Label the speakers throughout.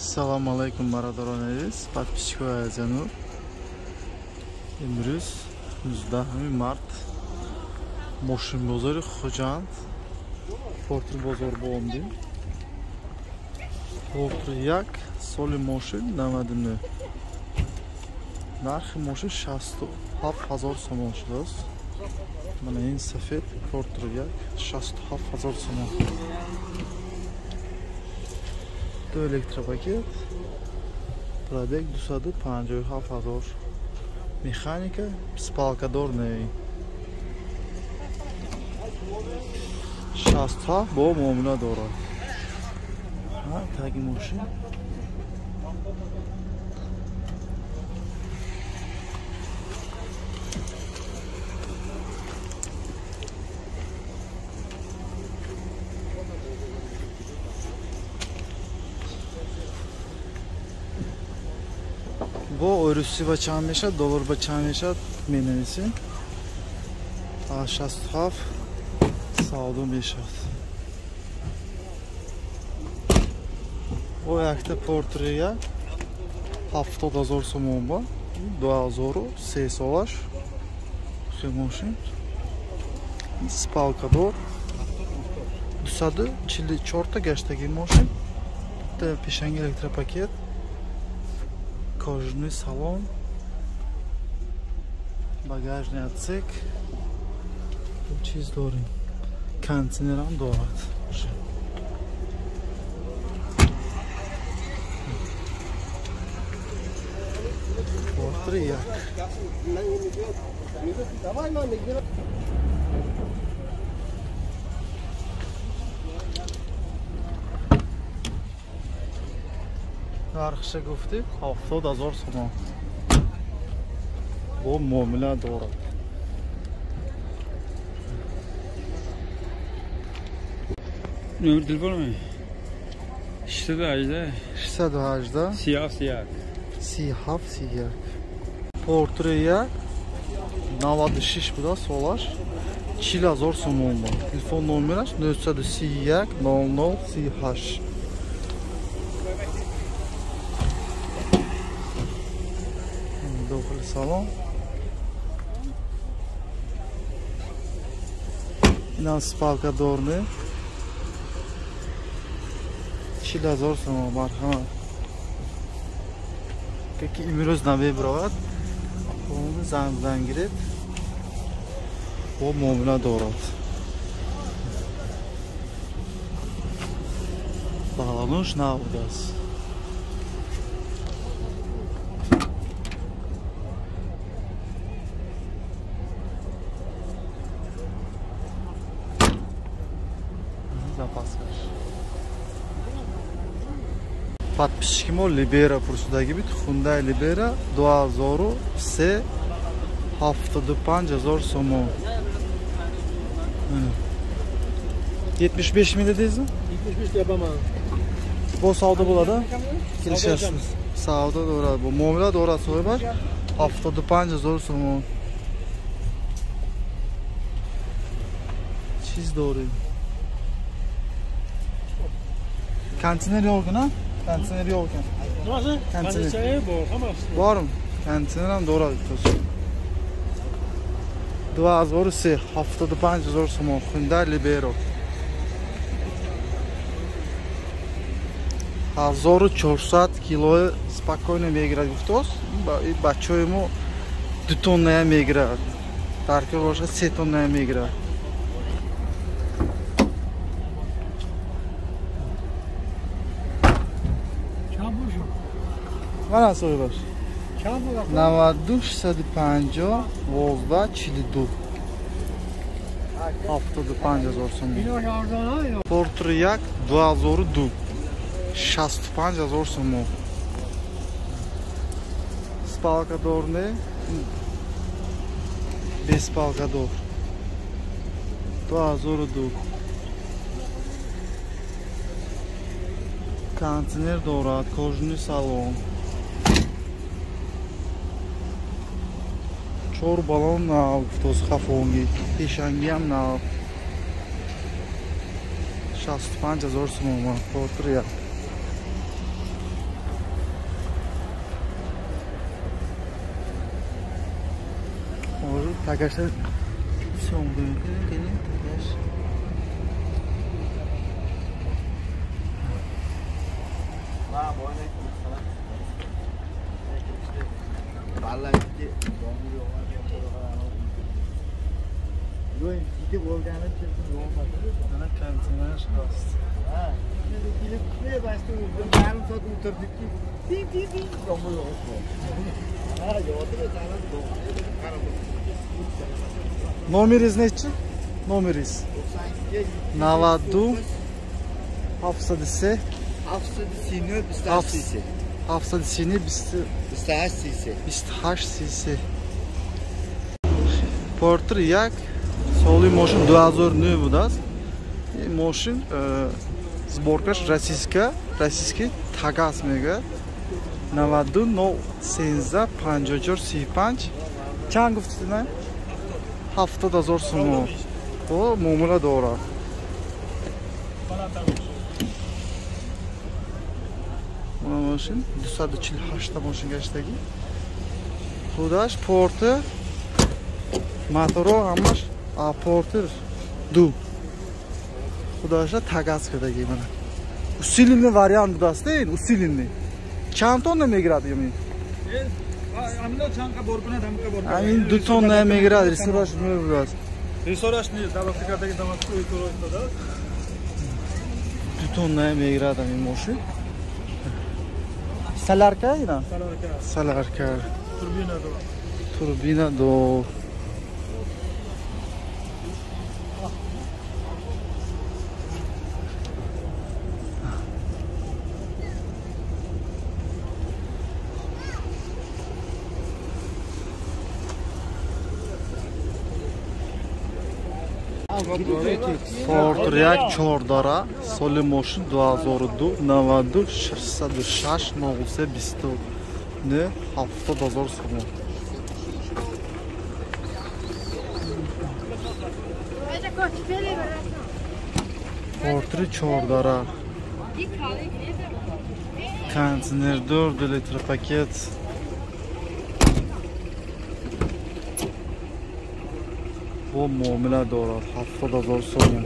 Speaker 1: Салом алейкум, бародарони азиз, подписчикои азизанур. Имрӯз 19 март мошинбозори Хуҷанд, Портр бозор боомдем. Портр 1, соли мошин 99. Нархи мошин 67 ҳазор сомон шудааст. Мана ин сафед Портр 1 67 ҳазор сомон. Ду электропакет, пробег 257 ҳазор, механика, спалкадор не. 67 бо муомила дорад. Таги мошин. Бо русӣ ба чанд мешавад, доллар ба чанд мешавад, менависем. 67 савдо мешавад. Бо якта портрия 70 ҳазор сомон ба 2003 солаш хемошин. Спалкадор 244 та гаштаги мошин. Пешанги электропакет, кожаный салон, багажный отсек, чиз дорем, кондиционерам дорад. Портр 1. Нархша гуфтӣ 70 ҳазор сомон. Бо муомила дорад.
Speaker 2: Номер телефона 618
Speaker 1: 618
Speaker 2: 37
Speaker 1: 37 31. Портр 1 96 буда солаш 40 ҳазор сомон бо. Телефон номераш 931 00 38. Дохили салон. Инам спалкадор не. 40 ҳазор сомон, марҳамат. Ки имрӯз намебаровад, занг занг гиред. Бо муомила дорад. Балануш набудааст. Запаскаш. Подписчики мо Либера пурсидаги буд. Hyundai Libera 2003 75 ҳазор сомон. 75 mi dedingiz?
Speaker 3: 75 yapamam.
Speaker 1: Бо савдо bo'ladi? Kelishasiz. Savdo bo'ladi. Bu muomala дорад соҳибаш 75 ҳазор сомон. Чиз дорем. Konteyner yo'q ekan, konteyner yo'q ekan.
Speaker 3: Nimasi? Konteyner bor, hammasi.
Speaker 1: Bormi? Konteyner ham дорад bittasi. 2003 75 ҳазор сомон Hyundai Libero. 1400 кило спокойно мегирад гуфтост. Бачаҳои мо 2 тонна мегирад. Дар кор бошад 3 тонна мегирад. Мана соҳибаш. 92 650 12 42 75 ҳазор сомон. Портр 1 2002 65 ҳазор сомон. Спалкадор не, без спалкадор 2002. Кондиционер дорад, кожаный салон. 4 баллон нав, гуфтоз хафонги, пешангиам нав. 65 ҳазор сомон, Портр 1. Тагаша съёмка мекунем, тагаш. Mana konteyner ҳаст. Номериз нечи? Номериз 92 703 739 739 28 33. Портер 1 соли мошин 2009 будааст. Ин мошин сборкаш российский тагаз мегӯяд. 92 013 54 35. Чанд гуфтед на? 70 ҳазор сомон. О, муомила дорад. Мошин 248 та мошин гаштагӣ. Худаш портер, моторо ҳамаш портер 2. Худаша тагаз кардагӣ мана. Усиленный вариант будааст, ин усиленный. Чанд тонна мегирад ин? Ин 2 тонна мегирад, ресураш мебурад.
Speaker 3: Ресураш не, давоқи кардаги дамаску ресураш додад.
Speaker 1: 2 тонна мегирад ин мошин. Солярка ина?
Speaker 3: Солярка.
Speaker 1: Солярка.
Speaker 3: Турбина до.
Speaker 1: Турбина до. Портер 1 чордара, соли мошин 2002, 92 606 03 29 70 ҳазор сомон. Портер чордара, кондиционердор, 2 литр пакет. Бо муомила дорад 70 ҳазор сомон.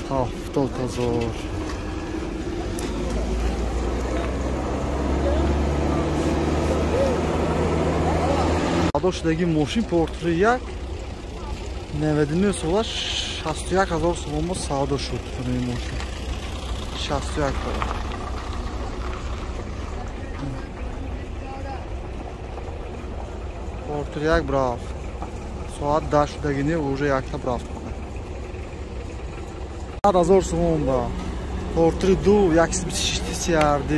Speaker 1: Ҳафтод ҳазор. Савдо шудаги мошин Портер 1 99 сола 61 ҳазор сомон бо савдо шуд. Ин мошин 61 ҳазор. Портер 1 брафт. Соат 10 шудагини уже якта брафт. 100 ҳазор сомон ба Портер 2 126 CRD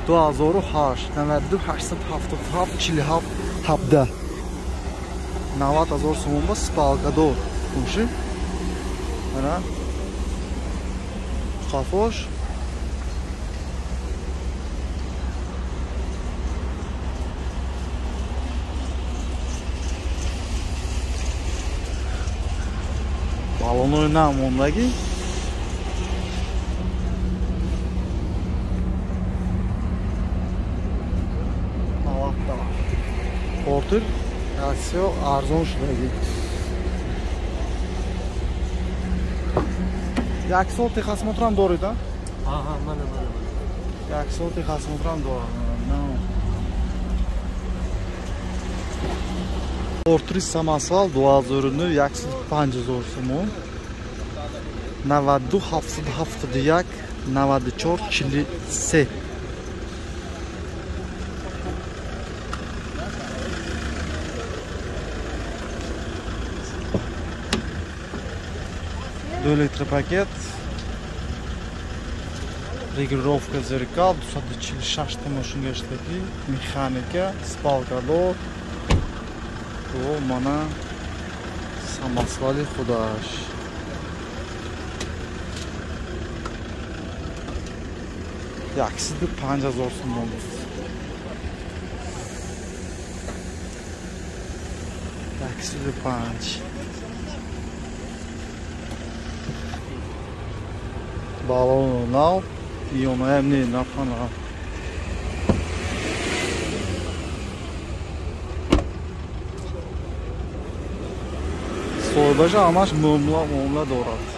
Speaker 1: 2008 92 877 47 17. 90 ҳазор сомон ба спалкадор мошин. Ана қафош баллонои нав мондагӣ. Портер аксиё арзон шудагӣ. Як сол техосмотрам доред, а?
Speaker 3: Аҳа, мана.
Speaker 1: Як сол техосмотрам дорад. Портер самосвал 2009 105 ҳазор сомон. 92 771 94 43. 2 литр пакет, регулировка зеркал, 246 та мошин гаштагӣ, механика, спалкадор, о мана самосвали худаш. 105 ҳазор сомон буд. 105. Баллону нав, ёнаям не нафана. Соҳибаша ҳамаш муомила дорад.